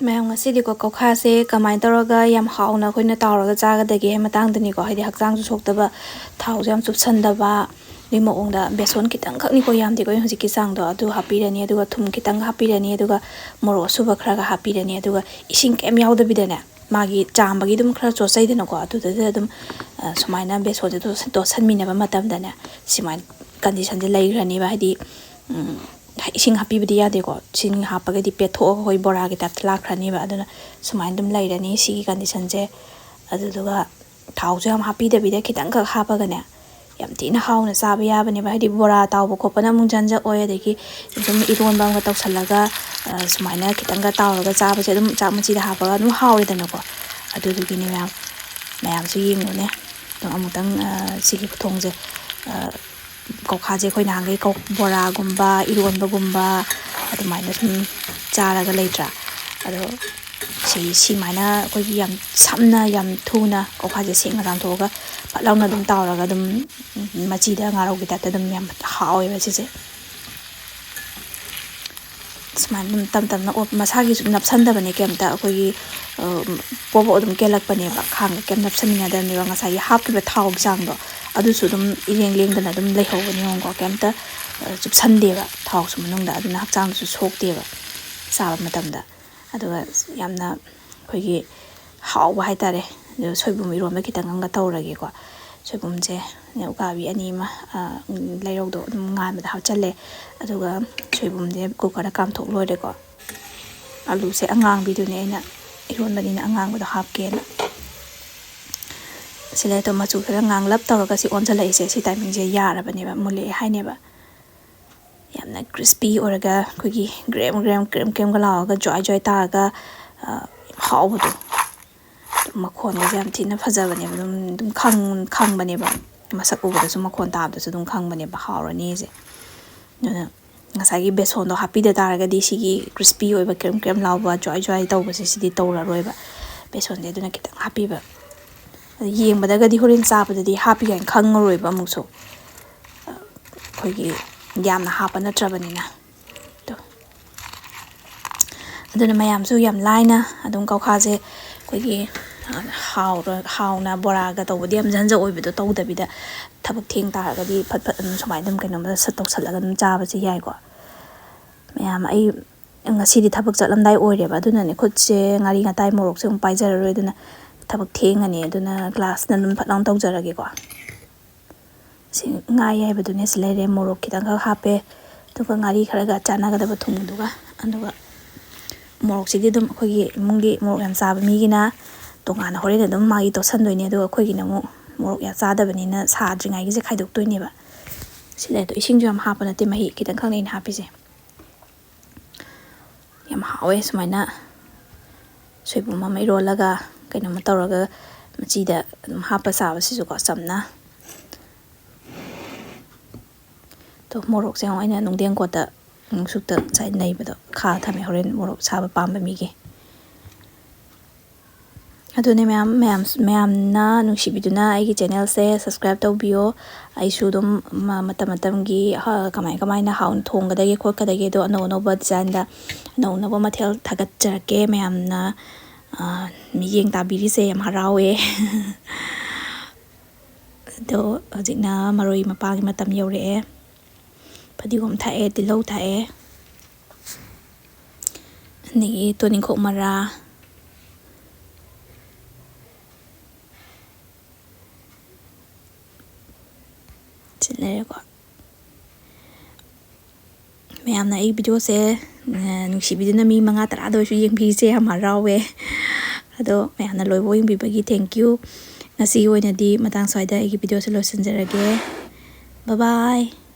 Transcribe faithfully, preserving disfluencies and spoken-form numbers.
ꯃꯌꯥꯝ, ꯉꯁꯤꯗꯤꯀꯣ, ꯀꯧꯈꯥꯁꯦ ꯀꯃꯥꯏꯅ ꯇꯧꯔꯒ ꯌꯥꯝ ꯍꯥꯎꯅ ꯑꯩꯈꯣꯏꯅ ꯇꯥꯎꯔꯒ ꯆꯥꯒꯗꯒꯦ ꯍꯥꯏꯕ ꯃꯇꯥꯡꯗꯅꯤꯀꯣ꯫ ꯍꯥꯏꯗꯤ ꯍꯛꯆꯥꯡꯁꯨ ꯁꯣꯛꯇꯕ, ꯊꯥꯎꯁꯨ ꯌꯥꯝ ꯆꯨꯞꯁꯟꯗꯕ, ꯑꯗꯨꯒꯤ ꯃꯑꯣꯡꯗ ꯕꯦꯁꯣꯟ ꯈꯤꯇꯪꯈꯛꯅꯤꯀꯣ, ꯌꯥꯝꯗꯦꯀꯣ, ꯍꯧꯖꯤꯛꯀꯤ ꯆꯥꯡꯗꯣ, ꯑꯗꯨ ꯍꯥꯞꯄꯤꯔꯅꯤ꯫ ꯑꯗꯨꯒ ꯊꯨꯝ ꯈꯤꯇꯪ ꯍꯥꯞꯄꯤꯔꯅꯤ꯫ ꯑꯗꯨꯒ ꯃꯣꯔꯣꯛ ꯑꯁꯨꯕ ꯈꯔꯒ ꯍꯥꯞꯄꯤꯔꯅꯤ꯫ ꯑꯗꯨꯒ ꯏꯁꯤꯡ ꯀꯩꯝ ꯌꯥꯎꯗꯕꯤꯗꯅꯦ, ꯃꯥꯒꯤ ꯆꯥꯝꯕꯒꯤ ꯑꯗꯨꯝ ꯈꯔ ꯆꯣꯠꯆꯩꯗꯅꯀꯣ, ꯑꯗꯨꯗꯨꯗ ꯑꯗꯨꯝ, ꯑ, ꯁꯨꯃꯥꯏꯅ ꯕꯦꯁꯣꯟꯁꯦ ꯇꯣꯠꯁꯟ-, ꯇꯣꯠꯁꯟꯃꯤꯟꯅꯕ ꯃꯇꯝꯗꯅꯦ, ꯁꯨꯃꯥꯏꯅ ꯀꯟꯗꯤꯁꯟꯁꯦ ꯂꯩꯈ꯭ꯔꯅꯦꯕ꯫ ꯍꯥꯏꯗꯤ, ꯎꯝ, ꯏꯁꯤꯡ ꯍꯥꯞꯄꯤꯕꯗꯤ ꯌꯥꯗꯦꯀꯣ꯫ ꯏꯁꯤꯡ ꯍꯥꯞꯄꯒꯗꯤ ꯄꯦꯠꯊꯣꯛꯑꯒ ꯑꯩꯈꯣꯏ ꯕꯣꯔꯥꯒꯤ ꯇꯥꯏꯞꯇ ꯂꯥꯛꯈ꯭ꯔꯅꯦꯕ꯫ ꯑꯗꯨꯅ ꯁꯨꯃꯥꯏꯅ ꯑꯗꯨꯝ ꯂꯩꯔꯅꯤ ꯁꯤꯒꯤ ꯀꯟꯗꯤꯁꯟꯁꯦ꯫ ꯑꯗꯨꯗꯨꯒ ꯊꯥꯎꯁꯨ ꯌꯥꯝ ꯍꯥꯞꯄꯤꯗꯕꯤꯗ ꯈꯤꯇꯪꯈꯛ ꯍꯥꯞꯄꯒꯅꯦ, ꯌꯥꯝ ꯊꯤꯅ ꯍꯥꯎꯅ ꯆꯥꯕ ꯌꯥꯕꯅꯦꯕ꯫ ꯍꯥꯏꯗꯤ ꯕꯣꯔꯥ ꯇꯥꯎꯕ ꯈꯣꯠꯄꯅ ꯑꯃꯨꯛ ꯖꯟꯖ ꯑꯣꯏ, ꯑꯗꯒꯤ ꯑꯗꯨꯝ ꯏꯔꯣꯟꯕ ꯑꯃꯒ ꯇꯧꯁꯜꯂꯒ, ꯑ, ꯁꯨꯃꯥꯏꯅ ꯈꯤꯇꯪꯒ ꯇꯥꯎꯔꯒ ꯆꯥꯕꯁꯦ ꯑꯗꯨꯝ ꯆꯥꯛ ꯃꯆꯤꯗ ꯍꯥꯞꯄꯒ ꯑꯗꯨꯝ ꯍꯥꯎꯔꯦꯗꯅꯀꯣ꯫ ꯑꯗꯨꯗꯨꯒꯤꯅꯦ ꯃꯌꯥꯝ, ꯃꯌꯥꯝꯁꯨ ꯌꯦꯡꯉꯨꯅꯦ꯫ ꯑꯗꯨꯝ ꯑꯃꯨꯛꯇꯪ, ꯑ, ꯁꯤꯒꯤ ꯈꯨꯊꯣꯡꯁꯦ, ꯑ, ꯀꯧꯈꯥꯁꯦ ꯑꯩꯈꯣꯏ ꯅꯍꯥꯟꯈꯩ ꯀꯧ-, ꯕꯣꯔꯥꯒꯨꯝꯕ, ꯏꯔꯣꯟꯕꯒꯨꯝꯕ ꯑꯗꯨꯃꯥꯏꯅ ꯁꯨꯝ ꯆꯥꯔꯒ ꯂꯩꯇ꯭ꯔꯥ? ꯑꯗꯣ ꯁꯤ, ꯁꯤꯃꯥꯏꯅ ꯑꯩꯈꯣꯏꯒꯤ ꯌꯥꯝ ꯁꯝꯅ, ꯌꯥꯝ ꯊꯨꯅ ꯀꯧꯈꯥꯁꯦ ꯁꯦꯡꯅ ꯆꯥꯝꯊꯣꯛꯑꯒ ꯐꯠ ꯂꯥꯎꯅ ꯑꯗꯨꯝ ꯇꯥꯎꯔꯒ ꯑꯗꯨꯝ ꯃꯆꯤꯗ ꯉꯥꯔꯧꯒꯤ ꯇꯥꯏꯞꯇ ꯑꯗꯨꯝ ꯌꯥꯝ ꯍꯥꯎꯋꯦꯕ ꯁꯤꯁꯦ꯫ ꯁꯨꯃꯥꯏꯅ ꯑꯗꯨꯝ ꯇꯞ ꯇꯞꯅ ꯑꯣꯠ-, ꯃꯁꯥꯒꯤꯁꯨ ꯅꯞꯁꯟꯗꯕꯅꯦ ꯀꯩꯝꯇ꯫ ꯑꯩꯈꯣꯏꯒꯤ, ꯑ, ꯄꯣꯞ ꯄꯣꯞ ꯑꯗꯨꯝ ꯀꯦꯜꯂꯛꯄꯅꯦꯕ, ꯈꯥꯡꯗ ꯀꯩꯝ ꯅꯞꯁꯟꯅꯤꯡꯉꯥꯏꯗꯅꯦꯕ꯫ ꯉꯁꯥꯏꯒꯤ ꯍꯥꯞꯈꯤꯕ ꯊꯥꯎꯒꯤ ꯆꯥꯡꯗꯣ, ꯑꯗꯨꯁꯨ ꯑꯗꯨꯝ ꯏꯔꯦꯡ ꯂꯦꯡꯗꯅ ꯑꯗꯨꯝ ꯂꯩꯍꯧꯕꯅꯦ, ꯌꯦꯡꯉꯨꯀꯣ꯫ ꯀꯩꯝꯇ, ꯑ, ꯆꯨꯞꯁꯟꯗꯦꯕ ꯊꯥꯎꯁꯨ ꯃꯅꯨꯡꯗ, ꯑꯗꯨꯅ ꯍꯛꯆꯥꯡꯗꯁꯨ ꯁꯣꯛꯇꯦꯕ ꯆꯥꯕ ꯃꯇꯝꯗ꯫ ꯑꯗꯨꯒ ꯌꯥꯝꯅ ꯑꯩꯈꯣꯏꯒꯤ ꯍꯥꯎꯕ ꯍꯥꯏꯇꯥꯔꯦ꯫ ꯑꯗꯨ ꯁꯣꯏꯕꯨꯝ ꯏꯔꯣꯟꯕ ꯈꯤꯇꯪ ꯑꯃꯒ ꯇꯧꯔꯒꯦꯀꯣ꯫ ꯁꯣꯏꯕꯨꯝꯁꯦ ꯎꯀꯥꯕꯤ ꯑꯅꯤ ꯑꯃ, ꯑ, ꯂꯩꯔꯧꯗꯣ ꯑꯗꯨꯝ ꯉꯥꯟꯕꯗ ꯍꯥꯞꯆꯜꯂꯦ꯫ ꯑꯗꯨꯒ ꯁꯣꯏꯕꯨꯝꯁꯦ ꯀꯨꯀꯔꯗ ꯀꯥꯝꯊꯣꯛ ꯂꯣꯏꯔꯦꯀꯣ꯫ ꯑꯂꯨꯁꯦ ꯑꯉꯥꯡꯕꯤꯗꯨꯅꯦ ꯑꯩꯅ ꯏꯔꯣꯟꯕꯅꯤꯅ ꯑꯉꯥꯡꯕꯗꯣ ꯍꯥꯞꯀꯦꯅ꯫ ꯁꯤ ꯂꯩꯔꯦ, ꯃꯆꯨ ꯈꯔ ꯉꯥꯡꯂꯞ ꯇꯧꯔꯒ ꯁꯤ ꯑꯣꯟꯁꯤꯜꯂꯛꯏꯁꯦ꯫ ꯁꯤ ꯇꯥꯏꯃꯤꯡꯁꯦ ꯌꯥꯔꯕꯅꯦꯕ, ꯃꯨꯜꯂꯛꯑꯦ ꯍꯥꯏꯅꯦꯕ꯫ ꯌꯥꯝꯅ crispy ꯑꯣꯏꯔꯒ ꯑꯩꯈꯣꯏꯒꯤ ꯒ꯭ꯔꯦꯝ ꯒ꯭ꯔꯦꯝ ꯀ꯭ꯔꯦꯝ ꯀ꯭ꯔꯦꯝꯒ ꯂꯥꯎꯔꯒ ꯖ꯭ꯋꯥꯏ ꯖ꯭ꯋꯥꯏ ꯇꯥꯔꯒ, ꯑ, ꯍꯥꯎꯕꯗꯣ꯫ ꯃꯈꯣꯟꯒꯁꯦ ꯌꯥꯝ ꯊꯤꯅ ꯐꯖꯕꯅꯦꯕ, ꯑꯗꯨꯝ, ꯑꯗꯨꯝ ꯈꯪ-, ꯈꯪꯕꯅꯦꯕ꯫ ꯃꯁꯛ ꯎꯕꯗꯁꯨ, ꯃꯈꯣꯟ ꯇꯥꯕꯗꯁꯨ ꯑꯗꯨꯝ ꯈꯪꯕꯅꯦꯕ ꯍꯥꯎꯔꯅꯤꯁꯦ꯫ ꯑꯗꯨꯅ ꯉꯁꯥꯏꯒꯤ ꯕꯦꯁꯣꯟꯗꯣ ꯍꯥꯞꯄꯤꯗ ꯇꯥꯔꯒꯗꯤ ꯁꯤꯒꯤ crispy ꯑꯣꯏꯕ ꯀ꯭ꯔꯦꯝ ꯀ꯭ꯔꯦꯝ ꯂꯥꯎꯕ ꯖ꯭ꯋꯥꯏ ꯖ꯭ꯋꯥꯏ ꯇꯧꯕꯁꯦ ꯁꯤꯗꯤ ꯇꯧꯔꯔꯣꯏꯕ꯫ ꯕꯦꯁꯣꯟꯁꯦ ꯑꯗꯨꯅ ꯈꯤꯇꯪ ꯍꯥꯞꯄꯤꯕ꯫ ꯑꯗ ꯌꯦꯡꯕꯗꯒꯗꯤ ꯍꯣꯔꯦꯟ ꯆꯥꯕꯗꯗꯤ ꯍꯥꯞꯄꯤ ꯀꯥꯏꯅ ꯈꯪꯉꯔꯣꯏꯕ ꯑꯃꯨꯛꯁꯨ꯫ ꯑꯩꯈꯣꯏꯒꯤ ꯌꯥꯝꯅ ꯍꯥꯞꯄ ꯅꯠꯇ꯭ꯔꯕꯅꯤꯅ꯫ ꯑꯗꯣ ꯑꯗꯨꯅ ꯃꯌꯥꯝꯁꯨ ꯌꯥꯝ ꯂꯥꯏꯅ ꯑꯗꯨꯝ ꯀꯧꯈꯥꯁꯦ ꯑꯩꯈꯣꯏꯒꯤ ꯍꯥꯎꯔ ꯍꯥꯎꯅ ꯕꯣꯔꯥꯒ ꯇꯧꯕꯗꯤ ꯌꯥꯝ ꯖꯟꯖ ꯑꯣꯏꯕꯗꯣ ꯇꯧꯗꯕꯤꯗ, ꯊꯕꯛ ꯊꯦꯡ ꯇꯥꯔꯒꯗꯤ ꯐꯠ ꯐꯠ ꯑꯗꯨꯝ ꯁꯨꯃꯥꯏꯅ ꯑꯗꯨꯝ ꯀꯩꯅꯣꯝꯃꯗ ꯁꯠ ꯇꯧꯁꯜꯂꯒ ꯑꯗꯨꯝ ꯆꯥꯕꯁꯦ ꯌꯥꯏꯀꯣ꯫ ꯃꯌꯥꯝ, ꯑꯩ ꯉꯁꯤꯗꯤ ꯊꯕꯛ ꯆꯠꯂꯝꯗꯥꯏ ꯑꯣꯏꯔꯦꯕ, ꯑꯗꯨꯅꯅꯦ ꯈꯨꯠꯁꯦ ꯉꯥꯔꯤ ꯉꯇꯥꯏ ꯃꯣꯔꯣꯛꯁꯦ ꯑꯃꯨꯛ ꯄꯥꯏꯖꯔꯔꯣꯏ, ꯑꯗꯨꯅ ꯊꯕꯛ ꯊꯦꯡꯉꯅꯤ, ꯑꯗꯨꯅ ꯒ꯭ꯂꯥꯁꯅ ꯑꯗꯨꯝ ꯐꯠ ꯂꯥꯎꯅ ꯇꯧꯖꯔꯒꯦꯀꯣ꯫ ꯁꯤ ꯉꯥ ꯑꯌꯥꯏꯕꯗꯨꯅꯦ ꯁꯤ ꯂꯩꯔꯦ, ꯃꯣꯔꯣꯛ ꯈꯤꯇꯪꯈꯛ ꯍꯥꯞꯄꯦ, ꯑꯗꯨꯒ ꯉꯥꯔꯤ ꯈꯔꯒ ꯆꯥꯟꯅꯒꯗꯕ ꯊꯨꯝꯗꯨꯒ, ꯑꯗꯨꯒ ꯃꯣꯔꯣꯛꯁꯤꯗꯤ ꯑꯗꯨꯝ ꯑꯩꯈꯣꯏꯒꯤ ꯏꯃꯨꯡꯒꯤ ꯃꯣꯔꯣꯛ ꯌꯥꯝ ꯆꯥꯕ ꯃꯤꯒꯤꯅ ꯇꯣꯉꯥꯟꯅ ꯍꯣꯔꯦꯟ ꯑꯗꯨꯝ ꯃꯥꯒꯤ ꯇꯣꯠꯁꯟꯗꯣꯏꯅꯦ, ꯑꯗꯨꯒ ꯑꯩꯈꯣꯏꯒꯤꯅ ꯑꯃꯨꯛ ꯃꯣꯔꯣꯛ ꯌꯥꯝ ꯆꯥꯗꯕꯅꯤꯅ ꯁꯥꯗ꯭ꯔꯤꯉꯩꯒꯤꯁꯦ ꯈꯥꯏꯗꯣꯛꯇꯣꯏꯅꯦꯕ꯫ ꯁꯤ ꯂꯩꯔꯦ, ꯑꯗꯣ ꯏꯁꯤꯡꯁꯨ ꯌꯥꯝ ꯍꯥꯞꯄ ꯅꯠꯇꯦ, ꯃꯍꯤ ꯈꯤꯇꯪ ꯈꯛꯅꯦ ꯑꯩꯅ ꯍꯥꯞꯄꯤꯁꯦ꯫ ꯌꯥꯝ ꯍꯥꯎꯋꯦ ꯁꯨꯃꯥꯏꯅ ꯁꯣꯏꯕꯨꯝ ꯑꯃ ꯏꯔꯣꯜꯂꯒ ꯀꯩꯅꯣꯝꯃ ꯇꯧꯔꯒ ꯃꯆꯤꯗ ꯑꯗꯨꯝ ꯍꯥꯞꯄ ꯆꯥꯕꯁꯤꯁꯨꯀꯣ, ꯆꯝꯅ꯫ ꯑꯗꯣ ꯃꯣꯔꯣꯛꯁꯦ ꯑꯃꯨꯛ ꯑꯩꯅ ꯅꯨꯡꯗꯦꯡ ꯀꯣꯠꯇ ꯅꯨꯡꯁꯨꯛꯇ ꯉꯁꯥꯏ ꯅꯩꯕꯗꯣ ꯈꯥ ꯊꯝꯃꯦ, ꯍꯣꯔꯦꯟ ꯃꯣꯔꯣꯛ ꯁꯥꯕ ꯄꯥꯝꯕ ꯃꯤꯒꯤ꯫ ꯑꯗꯨꯅꯦ ꯃꯌꯥꯝ, ꯃꯌꯥꯝ, ꯃꯌꯥꯝꯅ ꯅꯨꯡꯁꯤꯕꯤꯗꯨꯅ ꯑꯩꯒꯤ ꯆꯦꯅꯦꯜꯁꯦ ꯁꯕꯁꯀ꯭ꯔꯥꯏꯞ ꯇꯧꯕꯤꯌꯣ꯫ ꯑꯩꯁꯨ ꯑꯗꯨꯝ ꯃ-, ꯃꯇꯝ ꯃꯇꯝꯒꯤ ꯍ-, ꯀꯃꯥꯏ ꯀꯃꯥꯏꯅ ꯍꯥꯎꯅ ꯊꯣꯡꯒꯗꯒꯦ ꯈꯣꯠꯀꯗꯒꯦꯗꯣ ꯑꯅꯧ ꯑꯅꯧꯕ ꯗꯤꯖꯥꯏꯟꯗ ꯑꯅꯧ ꯑꯅꯧꯕ ꯃꯊꯦꯜ ꯊꯥꯒꯠꯆꯔꯛꯀꯦ꯫ ꯃꯌꯥꯝꯅ, ꯑ, ꯃꯤꯠꯌꯦꯡ ꯇꯥꯕꯤꯔꯤꯁꯦ ꯌꯥꯝ ꯍꯔꯥꯎꯋꯦ꯫ ꯑꯗꯣ ꯍꯧꯖꯤꯛꯅ ꯃꯔꯣꯏ ꯃꯄꯥꯡꯒꯤ ꯃꯇꯝ ꯌꯧꯔꯛꯑꯦ꯫ ꯐꯗꯤꯒꯣꯝ ꯊꯥꯛꯑꯦ, ꯇꯤꯜꯍꯧ ꯊꯥꯛꯑꯦ, ꯑꯗꯒꯤ ꯇꯣꯅꯤꯡꯈꯣꯛ ꯃꯔꯥ꯫ ꯁꯤ ꯂꯩꯔꯦꯀꯣ꯫ ꯃꯌꯥꯝꯅ ꯑꯩ ꯚꯤꯗꯤꯑꯣꯁꯦ, ꯑ, ꯅꯨꯡꯁꯤꯕꯤꯗꯨꯅ ꯃꯤ ꯃꯉꯥ ꯇꯔꯥꯗ ꯑꯣꯏꯔꯁꯨ ꯌꯦꯡꯕꯤꯔꯤꯁꯦ ꯌꯥꯝ ꯍꯔꯥꯎꯋꯦ꯫ ꯑꯗꯣ ꯃꯌꯥꯝꯅ ꯂꯣꯏꯕ ꯌꯦꯡꯕꯤꯕꯒꯤ thank you꯫ ꯉꯁꯤꯒꯤ ꯑꯣꯏꯅꯗꯤ ꯃꯇꯥꯡ ꯁ꯭ꯋꯥꯏꯗ ꯑꯩꯒꯤ ꯚꯤꯗꯤꯑꯣꯁꯦ ꯂꯣꯏꯁꯤꯟꯖꯔꯒꯦ꯫ Bye bye꯫